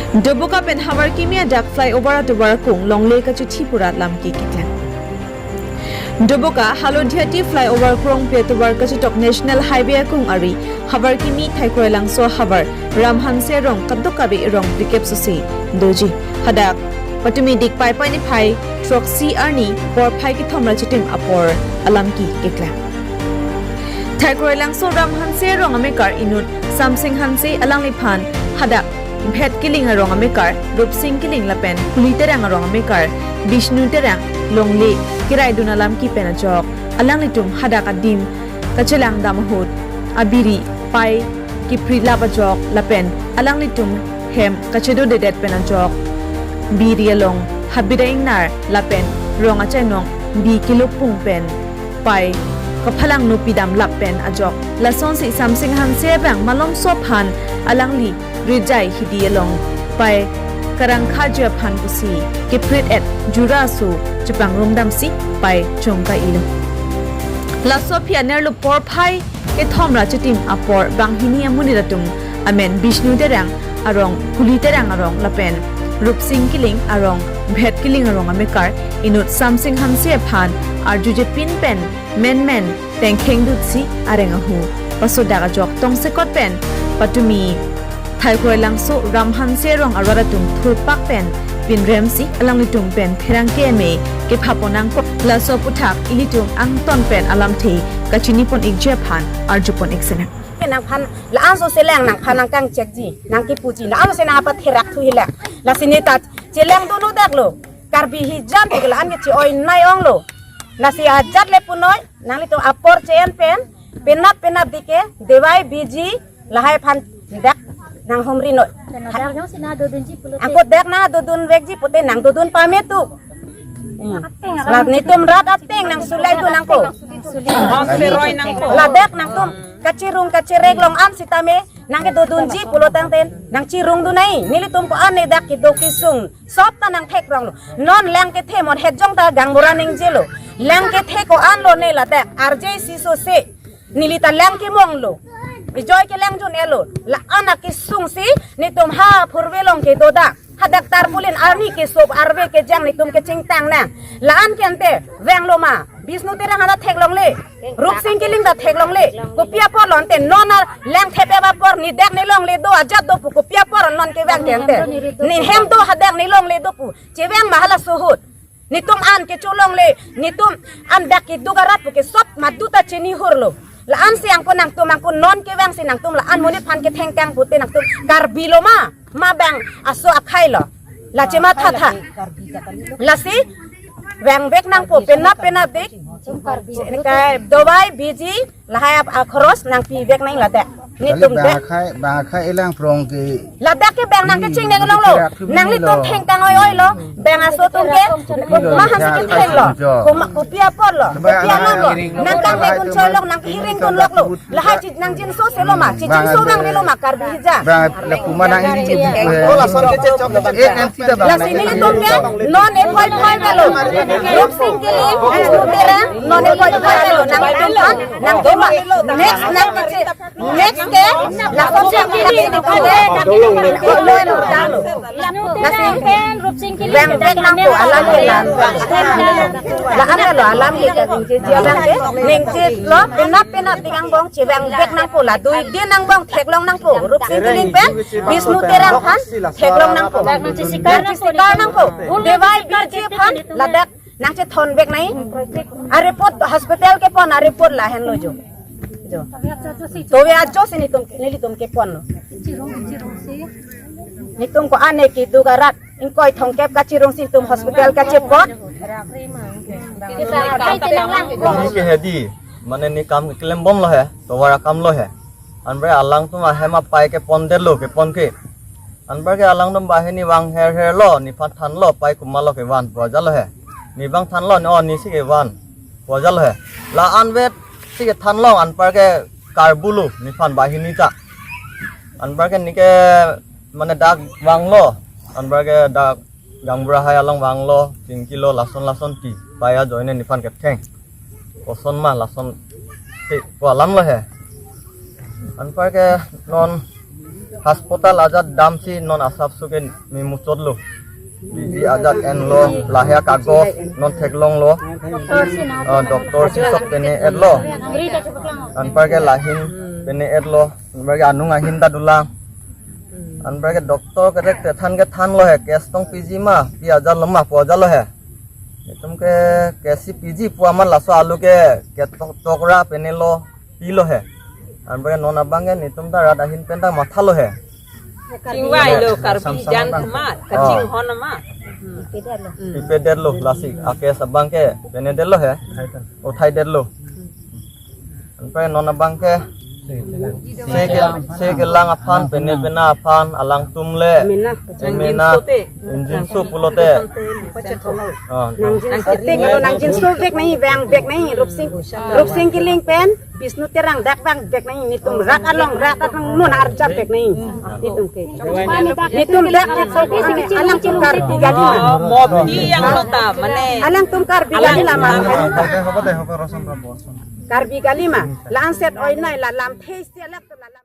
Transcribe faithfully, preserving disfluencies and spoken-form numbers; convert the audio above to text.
Doboka pen Havarkimi adak flyover atovar akung longle kachithi purat lamki keklang. Doboka Halodiati flyover krongpi atovar kachetok National Highway akung ari Havarkimi Thaikroilangso havar Ram Hanse arong kadokave rong prikep sose doji. Hadak patumi dik Paipai niphai throksi arni porphai kethom ra chitim apor alamki keklang. Thaikroilangso Ram Hanse arong amekar inut Samsing Hanse alangliphan hadak Bhet Kiling arong amekar Rupsing Kiling lapen Huli Terang arong amekar Bishnu Terang longle keraidun alamki pen ajok alanglitum hadak adim kachelang dam ahut abiri pai kipri lap ajok lapen alanglitum hem kachedodedet pen ajok biri along habida ingnar lapen rong achainong bi kilopung pen pai kaphalang nopi dam lap pen ajok lasonsi Samsing Hanse abang malomso aphan alangli rijai hidi along pai karangkha ji aphan pusi kiprit et jura aso chepangrum damsi pai chongka ilo. Laso aphi anerlo porphai kethom ra chitim apor banghini amonit atum amen Bishnu Terang arong, Huli Terang arong lapen Rupsing Kiling arong, Bhet Kiling arong amekar inut Samsing Hanse aphan arjuje pin pen menmen tengkheng dutsi areng ahu pasodak ajok tongsekot pen patumi Thaikroilangso Ram Hanse arong arat atum thurpak pen pinremsi alanglitum pen pherangke eme kepha pon nangkok, laso aputhak ilitum angton pen alamthe kachinipon ikji aphan arjupon ik sinang. Nangphan la-an so seleng nangphan nangkangchekji, nangkipuji, la-an so se nangpatherak thu hilang. Lasi neta cheleng dunu dak lo. Karbi hijan tik la-an ke che-oi nai ong lo. Lasi ajat le punoi, nanglitum apor che-en pen, penap penap dike, dewai biji, lahai aphan dak nanghumri noi. Dak jongsi nangdodunji pulote. Angko dak nangdodun vekji pute nangdodun pame tu. Hmm. La netum rat ateng nangsulai dun nangko. Nangsulai. Nangsulai nangko. La dak nangtum kachirung kachirek long an sitame nangkedodunji pulo tangte nangchirung dun nai. Nelitum ko-an ne dak kedo kesung. Sop ta nangthekrong lo. Non lang kethe mon het jong ta gangbura ningje lo. Lang kethe ko-an lo ne ladak. Arje si so se. Neli ta lang kemong lo. Ejoi kelang jun elo. La-an akesung si netum ha phurve long kedo dak. Hadak tarpaulin arni kesop arve kejang netum kechingtang nang. La-an ke ante vang lo ma. Bishnu Terang hala theklongle. Rupsing Kiling ta theklongle. Kopi apor lo ante non a lang thepe apor ne dak ne longle do ajat do pu kopi apor non kevang ke ante. Ne hem do hadak ne longle do pu. Chevang ma halaso ahut. Netum an kecho longle, netum an dak keduk arat pu ke sop madu ta chinihur lo. La-an si angko nangtum angko non kevang si nangtum la-an monit aphan kethengkang pute nangtum Karbi lo ma, ma bang aso akhai lo. La chematha tha. Lasi vang vek nangpo penap penap dik. Kai dawai biji lahai ap akhoros nangpi vek nang ladak. Kali netum bang dak. Akhai, bang akhai elang prong ke. Ladak ke bang nangkeching deng long lo. Nanglitum thengkang oi oi lo. Bang aso atum ke. Maha si ketheng lo. Koma kopi apor lo. Kopi along lo. Nangkang deng dun choi long nangkiring dun lok lo. Lahai chi nangjinso se lo ma. Chijinso bang de lo ma Karbi hija. Bang la kuma nang iri. Oh, lason ke chechok. Eh, nanti dah bang. Lasi nelitum ke non e phoi phoi ke lo. Rupsing Kiling, Bishnu Terang, non e phoi phoi ke lo. Nangtum kan, nangtum ma. Next nang kecil. Next ke, lason si kita ke di kode. Lasi, bang bek nangpo alam ke lang. La-an lo alam ke ka ningje dia bang ke. Ningje lo, penap penap dik angbong, chevang bek nangpo la. Dui din angbong theklong nangpo. Rupsing Kiling pen, Bishnu Terang aphan, theklong nangpo. Nangchesikar nangpo. Dewai biji aphan, ladak nangchethon vek nai. Areport hospital kepon areport lahenlo jo. Jo. Towe ajo si netum nelitum keponlo. Netum ko-an ne keduk arat ingkoi thomkep kachirung si netum hospital kachepon. Neli ke hedi, mane ne kam keklem bom lo he, tovar akam lo he. Anpar alangtum ahem apai kepondetlo, kepon ke. Anpar ke alangtum bahini vang her her lo, nephan thanlo, pai komat lo kevan, pu ajat lo he. Ne vang thanlo, ne o ne si kevan, pu ajat lo he. La-an vet si kethan long, anpar ke karbu lo, nephan bahini ta. Anpar ke ne ke mane dak vanglo, anpar ke dak gangbura hai along vanglo, chingkilo, lason lason ti, pai ajoine nephan ketheng. Koson ma lason ti, pu alam lo he. Anpar ke non Hospital ajat damsi non asapso ke memuchotlo. P G ajat enlo, lahai kagos non theklonglo. Ah, doctor si sok pene-etlo. Anparke lahin pene-etlo. Anparke anung ahin ta dolang. Anparke doctor kerek te than ke thanlo he. Case tong P G ma, pi ajatlo ma pu ajatlo he. Itum ke case si P G pu amat laso alu ke ketok tokra penelo pilo he. Anparke non abang ke netum ta rat ahin pen ta mathalo he. Chingvailo Karbi jan ma, kachinghon ma. Hmm. Pipedetlo lasi, a case abang ke penedetlo he. Uthai detlo. Anparke non abang ke se ke, se kelang aphan, pene pena aphan, alangtum le, mena, mena, ingjinso pulote. Oh, nang jin, nang jin, nang jin so vek nahi, vang vek nahi, Rupsing, Rupsing Killing pen, Bisnu Terang dak vang vek nahi, netum rat along, rat along non arjap vek nahi. Netum ke. Netum dak vek so, alangtum Karbi gali ma. Modi yang lo ta, mane. Alangtum Karbi gali la ma. Karbi gali ma. La-an set oi nai la lamthe isi alak tu la lam.